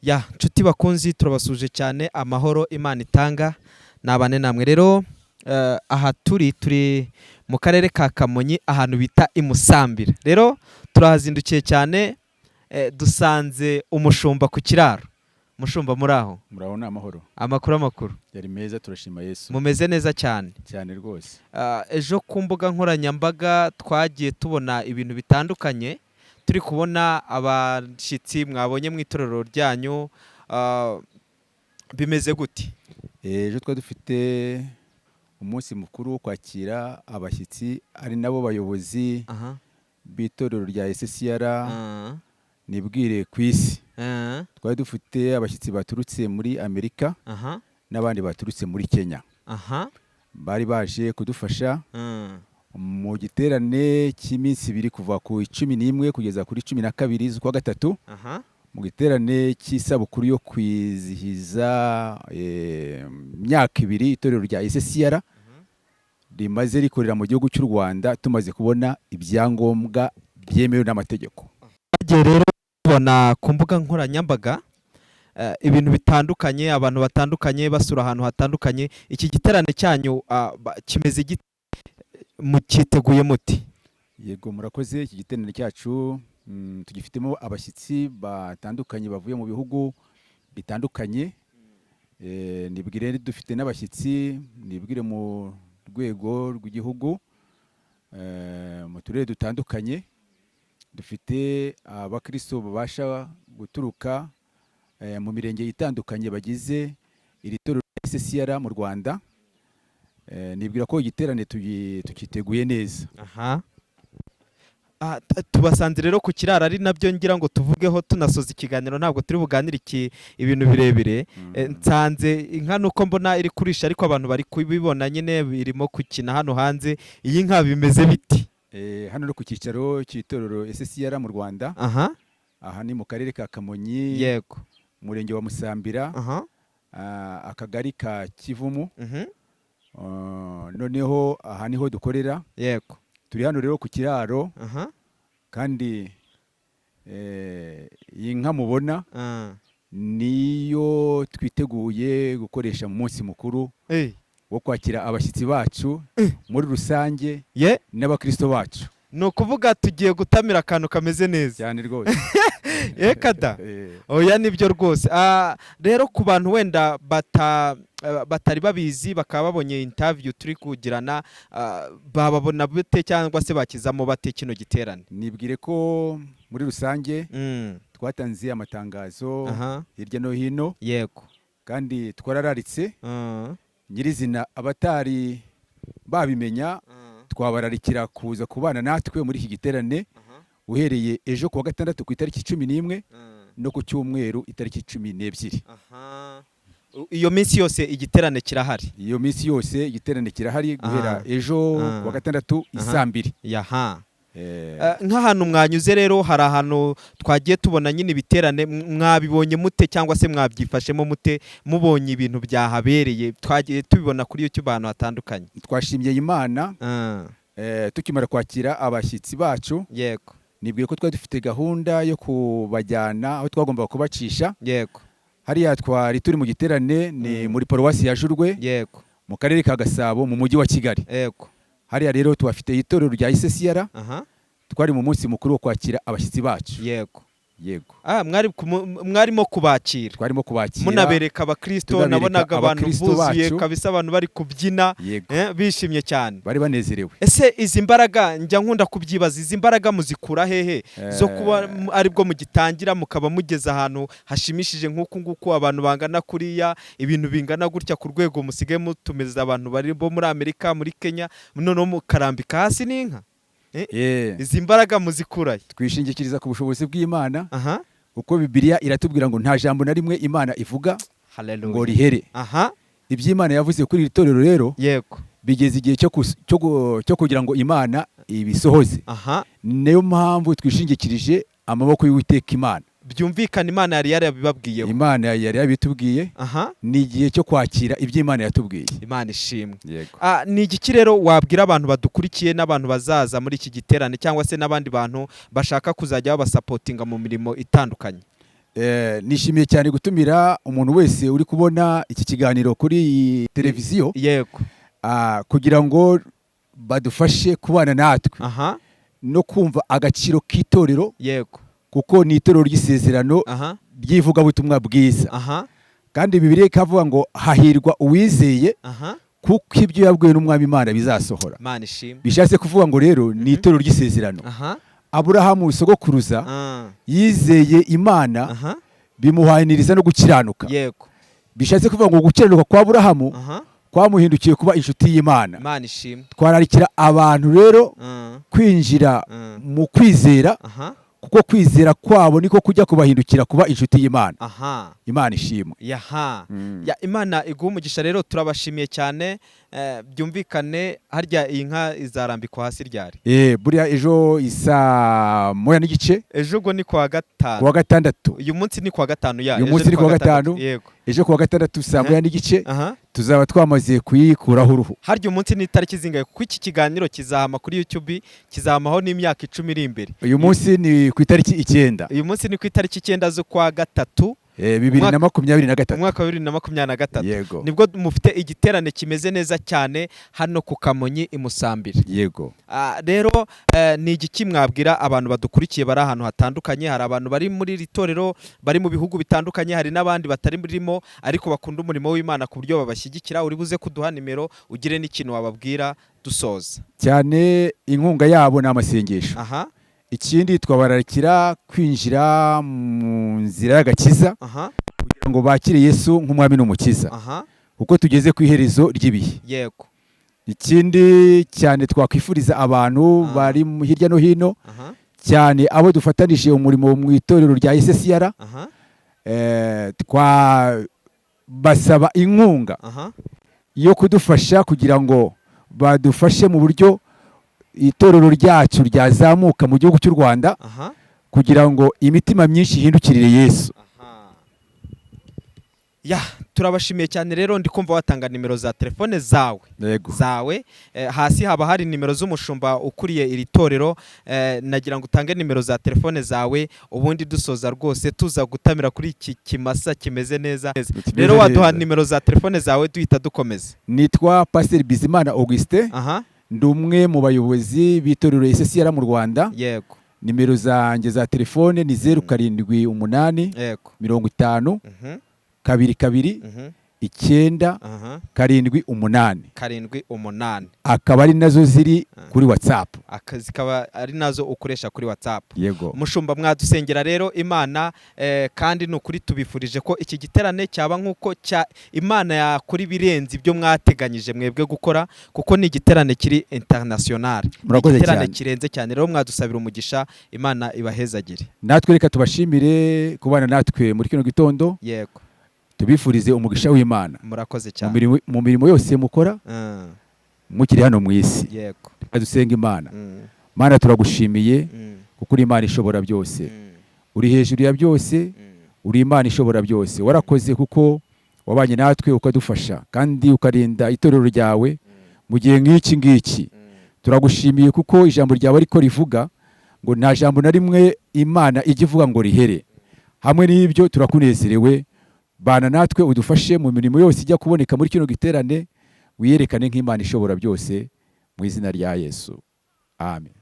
Ya nshuti bakunzi, turabasuje cyane. Amahoro Imana itanga nabane namwe. Rero aha turi mu karere ka Kamonyi, ahantu bita i Musambira. Rero turahazindukiye cyane, dusanze umushumba ku kiraro. Mushumba, muri aho? Murabona amahoro. Amakuru, amakuru? Yari meza, turashima Yesu. Mumeze neza cyane? Cyane rwose. Ejo ku mbuga nkoranyambaga twagiye tubona ibintu bitandukanye, turi kubona abashyitsi mwabonye mu itorero ryanyu. Bimeze gute? Ejo twari dufite umunsi mukuru wo kwakira abashyitsi, ari nabo bayobozi b'itorero rya SCR nibwire ku isi. Twari dufite abashyitsi baturutse muri Amerika n'abandi baturutse muri Kenya. Bari baje kudufasha mu giterane cy'iminsi 2, kuva ku 11 kugeza kuri 12 z'ukwa gatatu, mu giterane cy'isabukuru yo kwizihiza imyaka 2 itorero rya SCR rimaze rikorera mu gihugu cy'u Rwanda, tumaze kubona ibyangombwa byemewe n'amategeko. Twagiye rero tubona ku mbuga nkoranyambaga ibintu bitandukanye, abantu batandukanye basura ahantu hatandukanye. Iki giterane cyanyu kimeze gite? Mukiteguye muti? Yego, murakoze. Iki giterane cyacu tugifitemo abashyitsi batandukanye bavuye mu bihugu bitandukanye. Nibwire dufite n'abashyitsi nibwire mu rwego rw'igihugu, mu turere dutandukanye. Dufite abakristo babasha guturuka mu mirenge itandukanye bagize iri torero rya SCR mu Rwanda. Nibwira ko igiterane tukiteguye neza. Aha. Tubasanze rero ku kiraro, ari nabyo ngira ngo tuvugeho tunasoza ikiganiro. Ntabwo turi buganire iki ibintu birebire. Nsanze inka, nuko mbona iri kurisha, ariko abantu bari kubibona nyine birimo gukina hano hanze. Iyi nka bimeze biti? Hano no ku cyicaro cy'itorero SCR mu Rwanda. Aha ni mu karere ka Kamonyi, umurenge wa Musambira, akagari ka Kivumu. Noneho aha niho dukorera. Turi hano rero ku kiraro. Kandi iyi nka mubona niyo twiteguye gukoresha mu munsi mukuru wo kwakira abashyitsi bacu muri rusange n'abakristo bacu. Ni ukuvuga tugiye gutamira akantu kameze neza. Cyane rwose. Reka da. Oya, nibyo rwose. Rero ku bantu wenda batari babizi, bakaba babonye interview turi kugirana, bababona bute cyangwa se bakizamo bate kino giterane? Nibwire ko muri rusange twatanze amatangazo hirya no hino, kandi twarararitse nyirizina. Abatari babimenya, twabararikira kuza kubana natwe muri iki giterane, uhereye ejo kuwa gatandatu ku itariki 11 no ku cyumweru itariki 12. Iyo minsi yose igiterane kirahari? Iyo minsi yose igiterane kirahari, guhera ejo kuwa gatandatu isaa 2. Nk'ahantu mwanyuze rero, hari ahantu twagiye tubona nyine ibiterane. Mwabibonye mute cyangwa se mwabyifashemo mute mubonye ibintu byahabereye? Twagiye tubibona kuri YouTube ahantu hatandukanye. Twashimye Imana. Tukimara kwakira abashyitsi bacu, nibwiye ko twari dufite gahunda yo kubajyana aho twagombaga kubacisha. Hariya twari turi mu giterane ni muri paruwasi ya Jurwe, mu karere ka Gasabo, mu mujyi wa Kigali. Hariya rero tuhafite itorero rya ICCR. Twari mu munsi mukuru wo kwakira abashyitsi bacu. Yego. Mwarimo kubakira? Twarimo kubakira. Munabereka abakristo? Tunabereka Nabonaga abantu abakristo buzuye bacu. kabisa, abantu bari kubyina, bishimye cyane. Bari banezerewe. Ese izi mbaraga, njya nkunda kubyibaza, izi mbaraga muzikura hehe zo kuba aribwo mugitangira mukaba mugeze ahantu hashimishije nk'uku nguku, abantu bangana kuriya, ibintu bingana gutya, ku rwego musigaye mutumiza abantu bari bo muri Amerika, muri Kenya, noneho mukarambika hasi n'inka? Izi mbaraga muzikurahe? Twishingikiriza ku bushobozi bw'Imana, kuko Bibiliya iratubwira ngo nta jambo na rimwe Imana ivuga ngo rihere. Iby'Imana yavuze kuri iri torero rero bigeze igihe cyo kugira ngo Imana ibisohoze. Niyo mpamvu twishingikirije amaboko y'Uwiteka Imana. Byumvikana Imana yari yarabibabwiyeho. Imana yari yabitubwiye. Ni igihe cyo kwakira ibyo Imana yatubwiye. Imana ishimwe. Yego. Ni igiki rero wabwira abantu badukurikiye n'abantu bazaza muri iki giterane, cyangwa se n'abandi bantu bashaka kuzajya babasapotinga mu mirimo itandukanye? Nishimiye cyane gutumira umuntu wese uri kubona iki kiganiro kuri iyi televiziyo, kugira ngo badufashe kubana natwe no kumva agaciro k'itorero, kuko ni itorero ry'isezerano ry'ivugabutumwa bwiza. Kandi Bibiliya ikavuga ngo hahirwa uwizeye, kuko ibyo yabwiwe n'Umwami Imana bizasohora. Imana ishimwe. Bishatse kuvuga ngo rero ni itorero ry'isezerano. Aburahamu sogokuruza yizeye Imana, bimuhaniriza no gukiranuka. Bishatse kuvuga ngo gukiranuka kwa Aburahamu kwamuhindukiye kuba inshuti y'Imana. Imana ishimwe. Twararikira abantu rero kwinjira mu kwizera, kuko kwizera kwabo niko kujya kubahindukira kuba inshuti y'Imana. Imana ishimwe. Yaha. Ya, Imana iguha umugisha. Rero turabashimiye cyane. Byumvikane, harya iyi nka izarambikwa hasi ryari? Buriya ejo isaa 1:30. Ejo ubwo ni kuwa gatanu. Kuwa gatandatu. Uyu munsi ni kuwa gatanu ya Uyu ejo munsi ni kuwa gatandatu. gatanu. Yego. Ejo kuwa gatandatu saa 1:30 tuzaba twamaze kuyikuraho uruhu. Harya umunsi ni itariki zingahe? Kuko iki kiganiro kizahama kuri YouTube, kizahamaho n'imyaka 10 iri imbere. Uyu munsi ni ku itariki 9. Uyu munsi ni ku itariki 9 z'ukwa gatatu, bibiri na makumyabiri na gatatu. Umwaka wa 2023. Yego. Nibwo mufite igiterane kimeze neza cyane hano ku Kamonyi i Musambira. Yego. Rero ni igiki mwabwira abantu badukurikiye bari ahantu hatandukanye? Hari abantu bari muri iri torero bari mu bihugu bitandukanye, hari n'abandi batari murimo ariko bakunda umurimo w'Imana ku buryo babashyigikira. Uri buze kuduha nimero, ugire n'ikintu wababwira dusoza. Cyane, inkunga yabo ni amasengesho. Ikindi, twabararikira kwinjira mu nzira y'agakiza kugira ngo bakire Yesu nk'umwami n'umukiza, kuko tugeze ku iherezo ry'ibihe. Ikindi cyane twakwifuriza abantu bari hirya no hino, cyane abo dufatanije umurimo mu itorero rya SSR, twabasaba inkunga yo kudufasha kugira ngo badufashe mu buryo itorero ryacu ryazamuka mu gihugu cy'u Rwanda, kugira ngo imitima myinshi ihindukirire Yesu. Ya, turabashimiye cyane. Rero ndi kumva watanga nimero za telefone zawe. Yego. Zawe. Hasi haba hari nimero z'umushumba ukuriye iri torero. Nagira ngo utange nimero za telefone zawe, ubundi dusoza rwose tuza gutamira kuri iki kimasa kimeze neza. Kimeze Rero waduha neza. nimero za telefone zawe, duhita dukomeza. Nitwa Pasiteri Bizimana Augustin. Ndi umwe mu bayobozi b'itorero SSR mu Rwanda. Nimero zanjye za telefone ni 078 50 22 9 78. 78. Akaba ari nazo ziri kuri WhatsApp. Zikaba ari nazo ukoresha kuri WhatsApp. Yego. Mushumba, mwadusengera rero Imana. Kandi ni ukuri tubifurije ko iki giterane cyaba nk'uko cya Imana yakora ibirenze ibyo mwateganyije mwebwe gukora, kuko ni igiterane kiri international. Murakoze Igiterane cyane. kirenze cyane. Rero mwadusabira umugisha, Imana ibahezagire. Natwe reka tubashimire kubana natwe muri kino gitondo. Tubifurize umugisha w'Imana Murakoze mu cyane. mirimo yose mukora mukiri hano mu isi. Reka dusenge Imana. Mana, turagushimiye kuko uri Imana ishobora byose, uri hejuru ya byose, uri Imana ishobora byose. Warakoze kuko wabanye natwe ukadufasha kandi ukarinda itorero ryawe mu gihe nk'iki ngiki. Turagushimiye kuko ijambo ryawe ariko rivuga ngo nta jambo na rimwe Imana ijya ivuga ngo rihere. Hamwe n'ibyo turakunezerewe. Bana natwe, udufashe mu mirimo yose ijya kuboneka muri kino giterane, wiyerekane nk'Imana ishobora byose, mu izina rya Yesu, amen.